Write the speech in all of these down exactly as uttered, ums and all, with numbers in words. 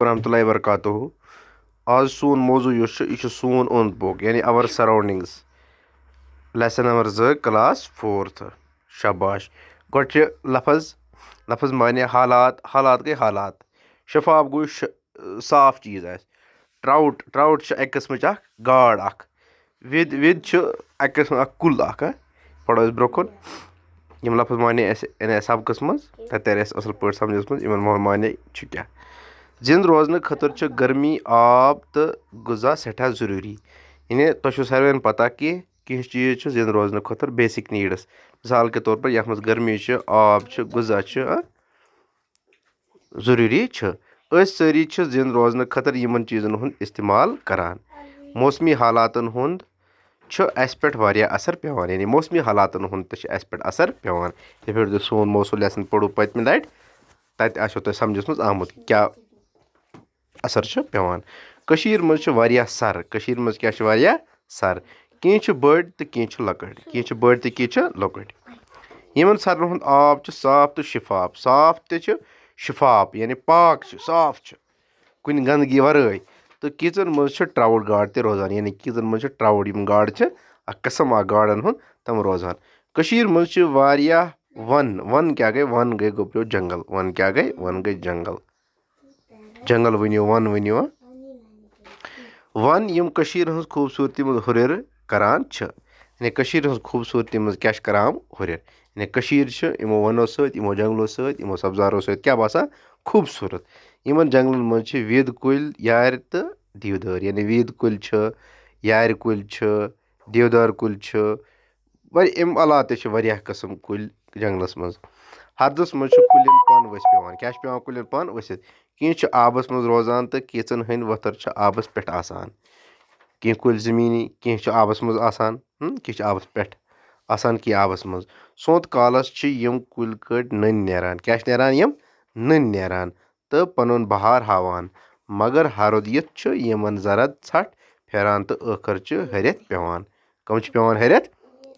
ورحمۃ اللہ وبرکاتہ۔ آز سون موضوع یُس چھُ، یہِ چھُ سون اوٚنٛد پوٚک، یعنی our surroundings۔ Lesson number زٕ، class fourth۔ شاباش۔ گۄڈٕ چھِ لفظ، لفظ معنی حالات، حالات گٔے حالات۔ شفاف گوٚو ش-، صاف چیٖز آسہِ۔ ٹراوُٹ، ٹراوُٹ چھِ اَکہِ قٕسمٕچ اَکھ گاڈ اَکھ۔ وِد، وِد چھِ اَکہِ قٕسمہٕ اَکھ کُل اَکھ، ہا؟ پَرو أسۍ برٛونٛہہ کُن۔ یِم لفظ معنی اَسہِ اَنہِ اَسہِ سبقَس منٛز، تَتہِ تَرِ اَسہِ اَصٕل پٲٹھۍ سَمجھَس منٛز، یِمَن معنی چھُ کیٛاہ۔ زِنٛدٕ روزنہٕ خٲطرٕ چھِ گرمی، آب تہٕ غذا سٮ۪ٹھاہ ضروٗری۔ یعنی تۄہہِ چھُو ساروِیَن پَتہ کہِ کینٛہہ چیٖز چھِ زِنٛدٕ روزنہٕ خٲطرٕ basic needs۔ مِثال کے طور پر یَتھ منٛز گرمی چھِ، آب چھِ، غذا چھِ، ہا؟ ضروٗری چھِ۔ أسۍ سٲری چھِ زِنٛدٕ روزنہٕ خٲطرٕ یِمَن چیٖزَن ہُنٛد استعمال کران۔ موسمی حالاتَن ہُنٛد چھُ اَسہِ پٮ۪ٹھ واریاہ اثر پٮ۪وان، یعنی موسمی حالاتَن ہُنٛد تہِ چھُ اَسہِ پٮ۪ٹھ اثر پٮ۪وان۔ یِتھ پٲٹھۍ تۄہہِ سون موسم lesson پوٚرُو پٔتمہِ لَٹہِ، تَتہِ آسیو تۄہہِ سَمجھَس منٛز آمُت کہِ کیٛاہ اثر چھُ پٮ۪وان۔ کٔشیٖرِ منٛز چھِ واریاہ سَر۔ کٔشیٖرِ منٛز کیٛاہ چھِ واریاہ سَر؟ کینٛہہ چھِ بٔڑۍ تہٕ کینٛہہ چھِ لۄکٕٹۍ۔ کینٛہہ چھِ بٔڑۍ تہٕ کینٛہہ چھِ لۄکٕٹۍ۔ یِمَن سَرَن ہُنٛد آب چھُ صاف تہٕ شِفاف۔ صاف تہِ چھُ، شِفاف، یعنی پاک چھُ، صاف چھُ، کُنہِ گنٛدگی وَرٲے۔ تہٕ کیٖژَن منٛز چھِ ٹراوُٹ گاڈ تہِ روزان، یعنی کیٖژَن منٛز چھِ ٹراوُٹ، یِم گاڈٕ چھِ، اَکھ قٕسٕم اَکھ گاڈَن ہُنٛد، تِم روزان۔ کٔشیٖرِ منٛز چھِ واریاہ وَن۔ وَن کیٛاہ گٔے؟ وَن گٔے گوٚبریو جنٛگل۔ وَن کیٛاہ گٔے؟ وَن گٔے جنٛگل۔ جنٛگل ؤنِو، وَن ؤنِو۔ وَن یِم کٔشیٖرِ ہٕنٛز خوٗبصوٗرتی منٛز ہُرٮ۪ر کران چھِ۔ یعنی کٔشیٖرِ ہٕنٛز خوٗبصوٗرتی منٛز کیٛاہ چھِ کران ہُرٮ۪ر؟ یعنی کٔشیٖر چھِ یِمو وَنو سۭتۍ، یِمو جنٛگلو سۭتۍ، یِمو سبزارو سۭتۍ کیٛاہ باسان؟ خوٗبصوٗرت۔ یِمَن جنٛگلَن منٛز چھِ وِد کُلۍ، یارِ تہٕ دیودٲرۍ۔ یعنی وِد کُلۍ چھِ، یارِ کُلۍ چھِ، دیودار کُلۍ چھِ، واریاہ، اَمہِ علاوٕ تہِ چھِ واریاہ قٕسٕم کُلۍ جنٛگلَس منٛز۔ ہردَس منٛز چھِ کُلٮ۪ن پَن ؤسۍ پٮ۪وان۔ کیٛاہ چھِ پٮ۪وان کُلٮ۪ن پَن ؤسِتھ؟ کینٛہہ چھِ آبَس منٛز روزان تہٕ کینٛژَن ہٕنٛدۍ ؤتھٕر چھِ آبَس پٮ۪ٹھ آسان۔ کینٛہہ کُلۍ زٔمیٖنی، کینٛہہ چھِ آبَس منٛز آسان، ہُم، کینٛہہ چھِ آبَس پٮ۪ٹھ آسان، کینٛہہ آبَس منٛز۔ سونٛتہٕ کالَس چھِ یِم کُلۍ کٔٹۍ نٔنۍ نیران۔ کیٛاہ چھِ نیران یِم؟ نٔنۍ نیران تہٕ پَنُن بہار ہاوان۔ مگر ہرُد یِتھ چھُ یِمَن زرد ژھٹھ پھیران تہٕ ٲخٕر چھِ ۂرِتھ پٮ۪وان۔ کَم چھِ پٮ۪وان ۂرِتھ؟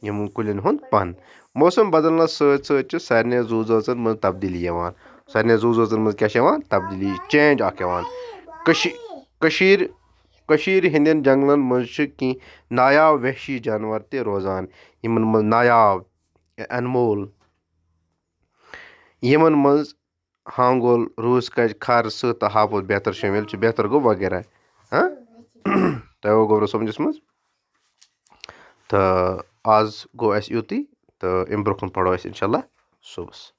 یِمَن کُلٮ۪ن ہُنٛد پَن۔ موسم بدلنَس سۭتۍ سۭتۍ چھِ سارنٕے زُو زٲژَن منٛز تبدیٖلی یِوان۔ سارنٕے زُو زٲژَن منٛز کیٛاہ چھِ یِوان؟ تبدیٖلی، چینج اَکھ یِوان۔ کٔشی-، کٔشیٖر، کٔشیٖرِ ہٕنٛدٮ۪ن جنٛگلَن منٛز چھِ کینٛہہ نایاب وحشی جانوَر تہِ روزان، یِمَن منٛز نایاب، انمول، یِمَن منٛز ہانٛگُل، روٗس کَچ، کھر، سٕہہ تہٕ ہاپُت بیتر شٲمِل چھِ۔ بیتر گوٚو وغیرہ۔ ہاں؟ تۄہہِ آو گوٚبرو سَمجھَس منٛز؟ تہٕ آز گوٚو اَسہِ یُتُے، تہٕ اَمہِ برٛونٛہہ کُن پَرو أسۍ اِنشاء اللہ صُبحَس۔